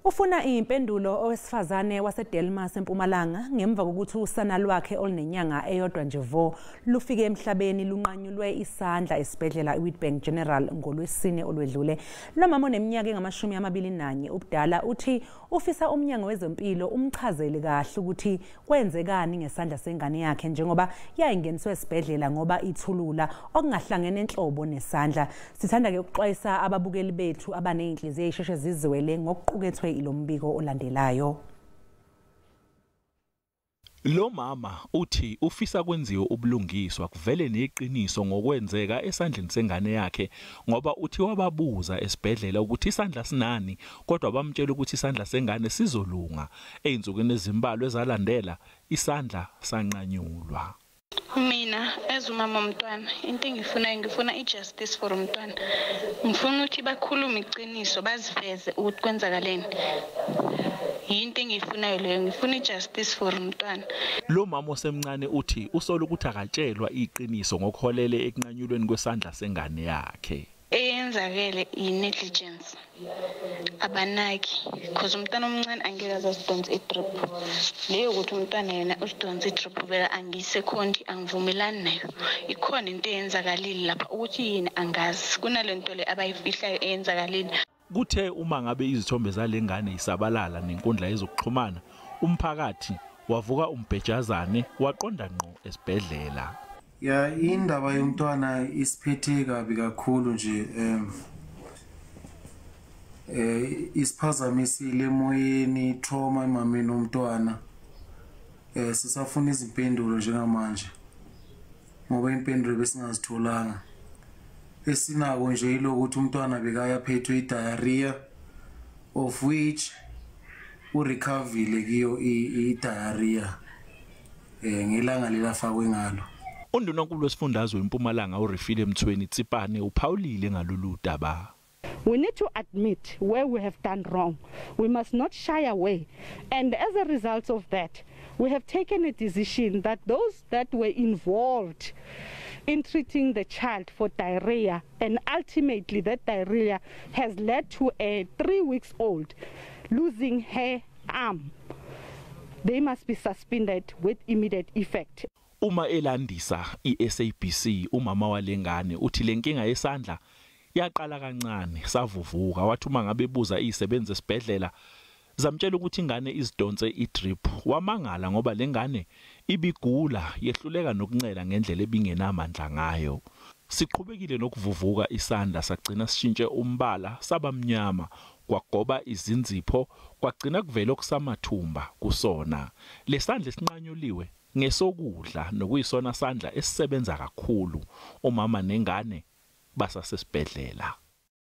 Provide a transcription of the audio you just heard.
Ufuna impendulo owesifazane waseDelmas eMpumalanga ngemva kokuthi usana lwakhe olunenyanga eyodwa nje vo lufike emhlabeni lunqanyulwe isandla esibhedlela iWitbank General ngolwesine olwedlule. Lo mama oneminyaka engama-21 ubudala uthi ufisa umnyango wezempilo umchazele kahle ukuthi kwenzekani ngesandla sengane yakhe njengoba yayingeniswe esibhedlela ngoba ithulula okungahlangene enhlobo nesandla. Sithanda ke ukuxwayisa ababukeli bethu abaney'nhliziyo ey'sheshe zizwele ngokuqukethwe ilombiko olandelayo. Lo mama uthi ufisa kwenziwe ubulungiswa kuvele neqiniso ngokwenzeka esandleni sengane yakhe ngoba uthi wababuza esibhedlela ukuthi isandla sinani kodwa bamtshela ukuthi isandla sengane sizolunga. Ey'nsukwini ezimbalwa ezalandela isandla sanqanyulwa. Mina as umama womntwana, into engiyifunayo, ngifuna i-justice for umntwana. Ngifuna ukuthi bakhulume iqiniso, baziveze ukuthi kwenzakaleni. Yinto engiyifunayo leyo, ngifuna i-justice for umntwana. Lo mama osemncane uthi usola ukuthi akatshelwa iqiniso ngokuholele ekunqanyulweni kwesandla sengane yakhe. Eyenzakele i-negligence, abanaki, because umntwana omncane angeke aze azidonse i-drip leyo. Ukuthi umntwana yena usidonse i-drip vele angiyisekhondi, angivumelani nayo. Ikhona into eyenzakalile lapha, ukuthi yini angazi. Kunale nto le abayifihlayo eyenzakalile. Kuthe uma ngabe izithombe zalengane isabalala nenkundla yezokuxhumana, umphakathi wavuka umbhejazane waqonda ngqo esibhedlela. Ya, indaba yomntwana isiphethe kabi kakhulu nje, isiphazamisile emoyeni, trauma emameni womntwana. Sisafuna izimpendulo njengamanje ngoba impendulo besingazitholanga. Esinako nje ilokuthi umntwana bekayaphethwe i-diarrhea, of which urecoverile kiyo i-diarrhea ngelanga lelafakwe ngalo. Undunankulu wesifundazwe eMpumalanga uRefilwe Mtsweni Tsipane uphawulile ngalolu daba. We need to admit where we have done wrong. We must not shy away. And as a result of that, we have taken a decision that those that were involved in treating the child for diarrhea, and ultimately that diarrhea has led to a 3 weeks old losing her arm, they must be suspended with immediate effect. Uma elandisa iSABC, umama walengane uthi lenkinga yesandla yaqala kancane savuvuka. Wathi uma ngabe ebuza izisebenzi esibhedlela, zamtshela ukuthi ingane izidonse idrip. Wamangala ngoba lengane ibigula yehluleka nokuncela ngendlela ebingenamandla ngayo. Siqhubekile nokuvuvuka isandla, sagcina sishintshe umbala saba mnyama, kwagoba izinzipho, kwagcina kuvela okusamathumba kusona. Lesandla esinqanyuliwe ngesokudla, nokuyisona sandla esisebenza kakhulu. Umama nengane basasesibhedlela.